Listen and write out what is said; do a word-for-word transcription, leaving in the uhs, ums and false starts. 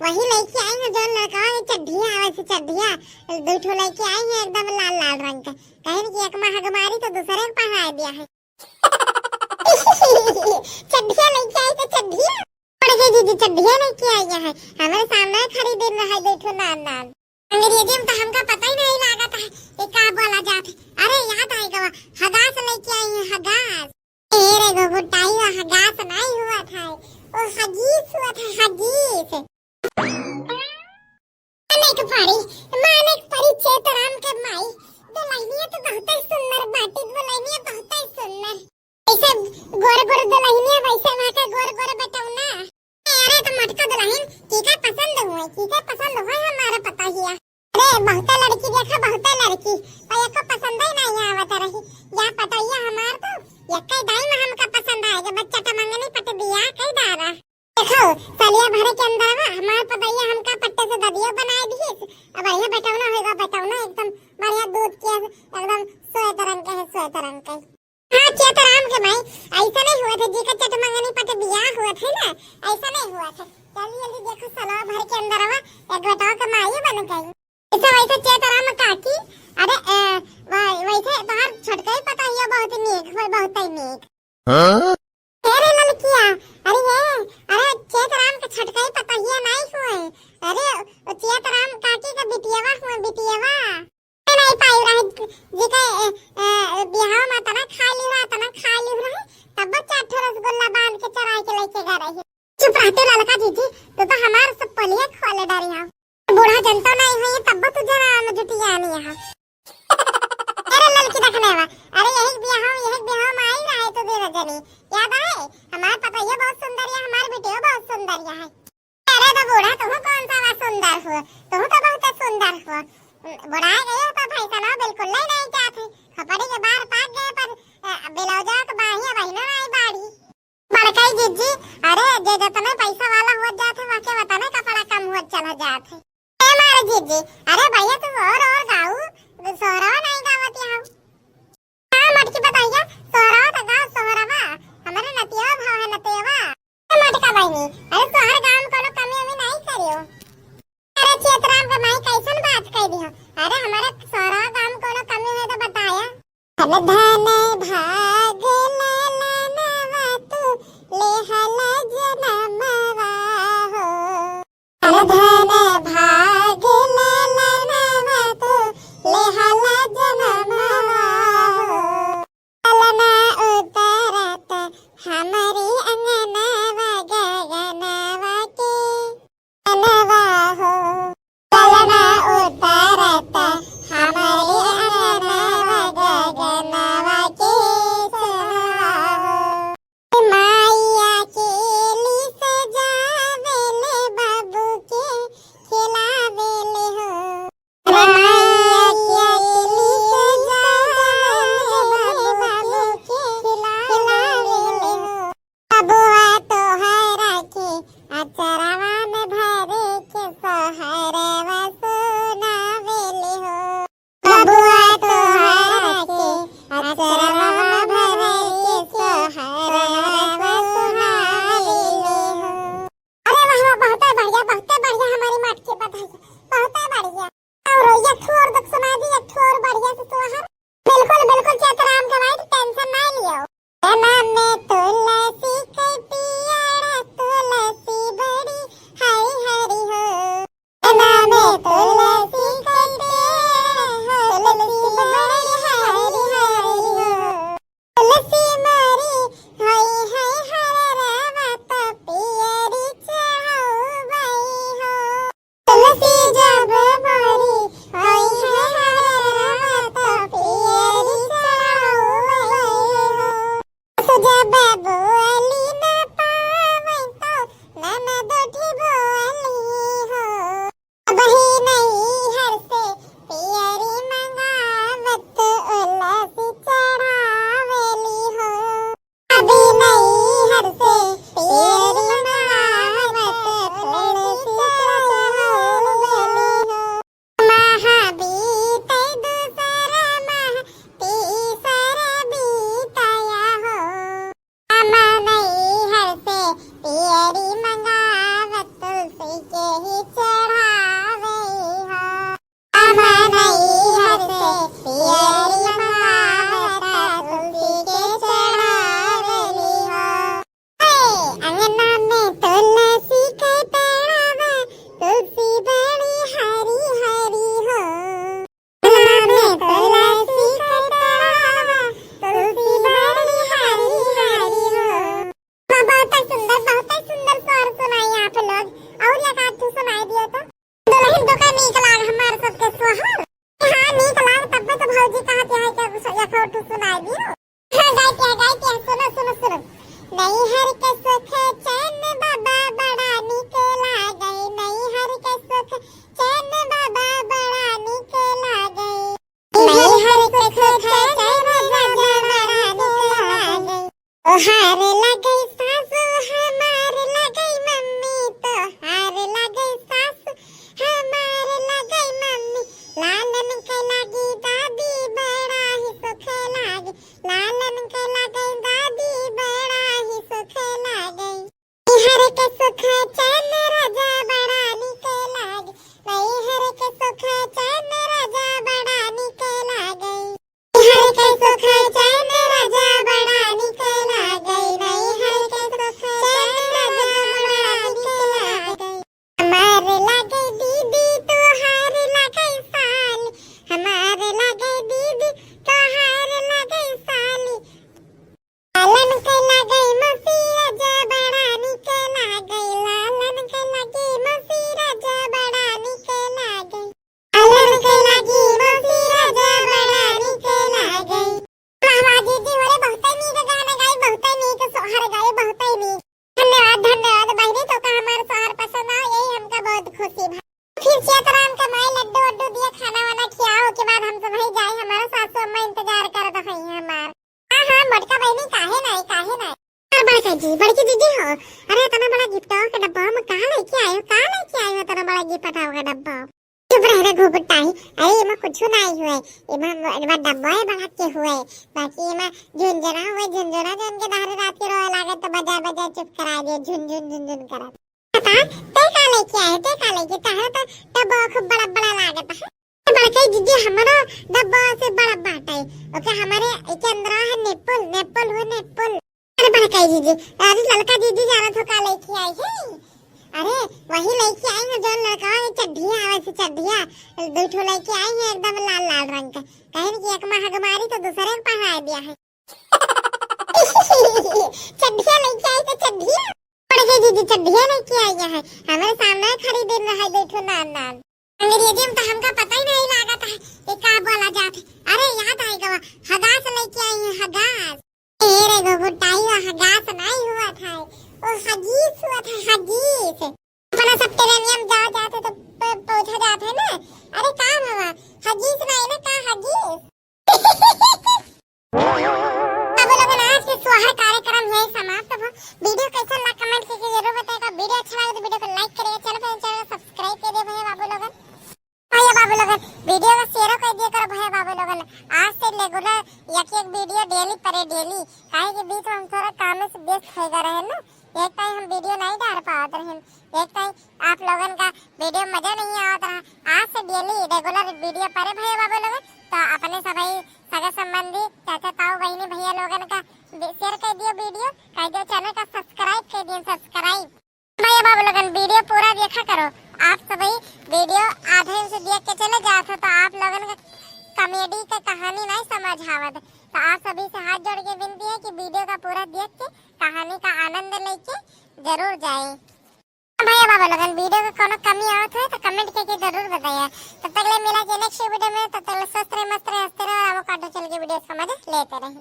वही लइके आई है जौन लड़कवा के चड्ढिया आवे से चड्ढिया, दू ठो लइके आई है एकदम लाल लाल रंग के। कहिन कि एक मा हगमारी तो दूसरे के पहनाए दिया है। चड्ढिया लइके आई तो चड्ढिया। बड़े जीजी चड्ढिया लइके आई है, हमरे सामने खरीदे रहा दू ठो नान नान। अंग्रेजी में तो हमका पता ही नहीं लागत है कि का बोला जात है। अरे याद आइ गवा, हगास लइके आई है, हगास। ए रे गोगुटाई, वो हगास नहीं हुआ था, वो हगीस हुआ था, हगीस। माने के पड़ी, माने के पड़ी चेतराम के माई, दुल्हनिया तो बहुते सुंदर बाटी, दुल्हनिया बहुते सुंदर। ऐसे गोर गोर दुल्हनिया, वैसे वहाँ के गोर गोर बेटौना। अरे तो मोटका दुल्हन, केका पसंद हुए, केका पसंद हुए हमारा पता हिया। अरे बहुते लड़की देखा, बहुते लड़की, पर एको पसंद ही नहीं आवत रही। या पटैया हमार तो, यक्के दाई में हमका पसंद आएगा, बच्चा तो मंगनी पट दिया, कई दारा। देखो, सलिया भरे के अंदरवा हमार पतैया हमका पट्टे से ददियो बनाए दिहिस। अब बढ़िया बेटौना होएगा, बेटौना एकदम बढ़िया दूध के, एकदम श्वेत रंग के है, श्वेत रंग के। हाँ, चेतराम के माई, ऐसा नहीं हुआ था, जी का चटमंगनी पट बियाह हुआ था ना, ऐसा नहीं हुआ था। जल्दी जल्दी देखो, सलिया भर के अंदरवा एक बेटवा के माई बन गई। ऐसा वैसे चेतराम काकी, अरे, ए, वै-, वैसे तोहार छोटका ही पतैया बहुत नीक हुए, बहुत ही नीक। हाँ? अरे ललकिया, अरे ये, अरे चेतराम के छोटका ही पतैया नहीं हुए। अरे, वो चेतराम काकी का बिटियावा हुए, बिटियावा। ए, नहीं पाई रहे, जी के, ए, ए, बियाह में तना खा ली रहा, तना खा ली रहे, तब वो चार ठो रसगुल्ला बांध के चुरा के लेके गए रही। चुप रहते ललका जीजी, तू तो हमार सब पोलिया खोले डारी हो। बूढ़ा जनता नहीं हुई, तब तू जरा न जुटिया नहीं है। अरे ललकी देखने वा, अरे यही बियाह, यही बियाह में आई रहे तो दे जनी। याद आए? हमार पतैया बहुत सुंदर है, हमार बिटिया बहुत सुंदर है। अरे तो बूढ़ा, तुहू कौन सा वा सुंदर हो, तुहू तो बहुत सुंदर हो। बुढ़ा गए हो तो फैशन हो बिल्कुल नहीं, नहीं जात है। खोपड़ी के बार पाक गए पर, अ, ब्लाउजा के बाहिया बहिना नहीं बाढ़ी। बड़काई जीजी, अरे जे जतने पैसा वाला हुआ जात है, वहाँ के वतने कपड़ा कम हुआ चला जात है। ए मारे जीजी, अरे भैया तू और, और गाऊ, सोहरवा नहीं गावत यहाँ। हाँ, मटकी पतैया, सोहरवा त गाओ, सोहरवा। हमरे नतिया भाव है, नतिया। ए, मटका बहिनी, अरे, सोहर गाँव में कोनो कमी उमी नहीं करियो। अरे, चेतराम के माई, कैसन बात कह दियो? अरे, हमरे सोहरवा गाँव में कोनो कमी हुई तो बताया। धन धन भाग ललनवा तू लेहला जनमवा हो। धन भाग ललनवा तू लेहला जनमवा हो। ललना उतरत हमरी अंगनवा गगनवा के सोनवा हो। ललना उतरत हमरी अंगनवा गगनवा के सोनवा हो। माई अकेली सजावेले, बाबू के खिलावेले हो। माई अकेली सजावेले, बाबू के खिलावेले हो। बबुआ तोहरा के अचरवा में भरे के सोहरवा सुनावेले हो। बबुआ तोहरा के अचरवा भरे के सोहरवा सुनावेले हो। अरे वाह वाह, बहुते बढ़िया, बहुते बढ़िया हमारी मटकी पतैया, बहुते बढ़िया। और एक ठो और दुख सुना दी, एक ठो और बढ़िया से सोहर। बिल्कुल बिल्कुल, चेतराम के माई tension ना लियो। तना में तुलसी के पियाड़ा, तुलसी बड़ी फिर चेतराम के माई लड्डू वड्डू दिए, खाना वाना खियाओ के बाद हम सब ही जाए, हमारा सासू अम्मा इंतजार करत हई हमार। हाँ, हाँ, मोटका बहिनी, काहे नाई, काहे नाई। अरे बड़का जी, बड़की दीदी हो, अरे इतना बड़ा गिफ्ट का डब्बा में का लेके आए हो, का लेके आए हो इतना बड़ा गिफ्ट का डब्बा? चुप रह रे घुघुटाई, अरे एमा कुछ नाई हुए, एमा, एमा डब्बा है बड़ा के हुए, बाकी एमा झुनझुना हुए, झुनझुना जौन के दहाड़े रात के रोए लागे तो बजाए बजाए चुप करा दे, झुन झुन झुन झुन करत। बता, ते का लेके आए, ते का लेके, तहरा तो डब्बा खूब बड़ा बड़ा लागत है। बड़काई जीजी, हमरो डब्बा से बड़ा बाटे। ओके, हमारे एके अंदर है नेपुल, नेपुल हो नेपुल। अरे बड़काई जीजी, अरे ललका जीजी जाना तो का लेके आई है? अरे वही लेके आई है जौन लड़का है चड्ढिया आवे से चड्ढिया, दो ठो लेके आई है एकदम लाल लाल रंग का। कहीं कि एक में हग मारी तो दूसरे को पहनाए दिया है। चड्ढिया लेके आई तो चड्ढिया। बड़काई जीजी चड्ढिया लेके आई है, हमारे सामने खड़ी दिन रहा दो ठो नान नान। अंग्रेजी में तो हमका पता ही नहीं लागत है कि का बोला जात है। अरे याद आई गवा, हगास लेके आई है, हगास। ए रे घुघुटाई, वो हगास नहीं हुआ था, वो हगीस हुआ था, हगीस। अपना सब टेरेनियम जाओ जाते तो प-, पूछा जात है ना, अरे का भवा, हगीस नहीं ना, का हगीस? अब लोगन आज के सोहर कार्यक्रम यही समाप्त हो। वीडियो कैसन लगा कमेंट करके जरूर बताएगा। वीडियो अच्छा लगे तो वीडियो को लाइक करेगा, चैनल पर चैनल सब्सक्राइब कर दिया भैया बाबू लोगन। भैया बाबू लोगन वीडियो को शेयर कर दिया करो भैया बाबू लोगन। आज से रेगुलर एक एक वीडियो डेली परे डेली, काहे कि बीच में हम थोड़ा काम से व्यस्त हो गए रहे ना, एक टाइम हम वीडियो नहीं डाल पावत रहे, एक टाइम आप लोगन का वीडियो मजा नहीं आवत रहा। आज से डेली रेगुलर वीडियो परे भैया बाबू लोगन, तो अपने सभी सगा संबंधी चाचा ताऊ बहिनी भैया लोगन का शेयर कर दियो वीडियो, कर दियो चैनल का सब्सक्राइब कर दियो सब्सक्राइब। भैया बाबू लोगन वीडियो पूरा देखा करो, आप सभी वीडियो आधे से देख के चले जात हो तो आप लोगन का कॉमेडी के कहानी नहीं समझ आवत, तो आप सभी से हाथ जोड़ के विनती है कि वीडियो का पूरा देख के कहानी का आनंद लेके जरूर जाए। भैया बाबा लोगन वीडियो के कोनो कमी आवत है तो कमेंट करके जरूर बताइए। तब तक ले मिला के नेक्स्ट वीडियो में, तब तक ले स्वस्थ रहे, मस्त रहे, हंसते रहे और एवोकाडो चैनल के वीडियो का मजा लेते रहे।